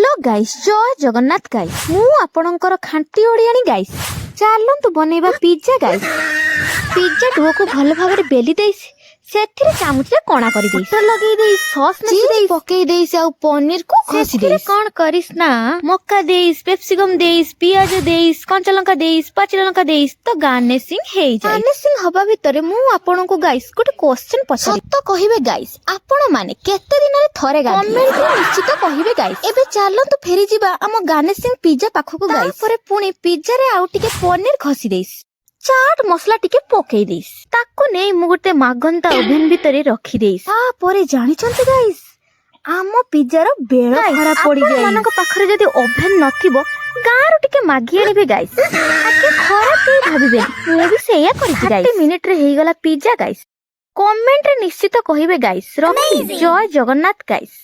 Hello guys, ଜୟ Jagannath guys. ମୁଁ ଆପଣଙ୍କର ଖାଣ୍ଟି ଓଡ଼ିଆଣୀ ଗାଇସ୍। ଚାଲନ୍ତୁ ବନେଇବା ପିଜ୍ଜା ଗାଇସ୍। ପିଜ୍ଜା ଡୋକୁ ଭଲ ଭାବରେ ବେଲି ଦେଇ ସେଥିରେ ଚାମଚରେ କଣା କରିଦେଇ, ବଟର ଲଗେଇ ଦେଇ, ସସ୍ ମିଶେଇ ଦେଇ, ପକେଇ ଦେଇ ଆଉ ପନିରକୁ ଘଷି ଦେଇ, କଣ କରିସ୍ ନା ମକା ଦେଇ, ପେପସିକମ ଦେଇ, ପିଆଜ ଦେଇ, କଞ୍ଚା ଲଙ୍କା ଦେଇ, ପାଚିଲା ଲଙ୍କା ଦେଇ ତ ଗାର୍ନିସିଂ ହେଇଯାଏ। ଗାର୍ନିସିଂ ହବା ଭିତରେ ମୁଁ ଆପଣଙ୍କୁ ଗାଇସ୍ ଗୋଟେ କ୍ୱେଶ୍ଚନ ପଚାରିବି। ସତ କହିବେ ଗାଇସ୍, ଆପଣ ମାନେ କେତେ ଦିନରେ ଥରେ କମେଣ୍ଟରେ ନିଶ୍ଚିତ କହିବେ ଗାଇସ୍। ଏବେ ଚାଲନ୍ତୁ ଫେରିଯିବା ଆମ ଗାର୍ନିସିଂ ପିଜ୍ଜା ପାଖକୁ ଗାଇସ୍। ତାପରେ ପୁଣି ପିଜ୍ଜାରେ ଆଉ ଟିକେ ପନିର ଘଷି ଦେଇ, ଚାଟ ମସଲା ଟିକେ ପକେଇ ଦେଇ, ତାକୁ ନେଇ ମୁଁ ଗୋଟେ ମାଗନ୍ତା ଓଭେନ ଭିତରେ ରଖିଦେଇ। ତାପରେ ଜାଣିଛନ୍ତି ଗାଇସ୍, ଆମ ପିଜ୍ଜାର ବେଳ ଖରାପ ପଡିଯାଏ। ମାନଙ୍କ ପାଖରେ ଯଦି ଓଭେନ ନଥିବ, ଗାଁରୁ ଟିକେ ମାଗି ଆଣିବେ ଗାଇସ୍। ଆଜ୍ଞା, ଖରାପ କେହି ଭାବିବେନି, ମୁଁ ବି ସେଇଆ କରିଛି ଗାଇସ୍। ମିନିଟରେ ହେଇଗଲା ପିଜ୍ଜା ଗାଇସ୍। କମେଣ୍ଟରେ ନିଶ୍ଚିତ କହିବେ ଗାଇସ୍। ରଖିଲି, ଜୟ ଜଗନ୍ନାଥ ଗାଇସ୍।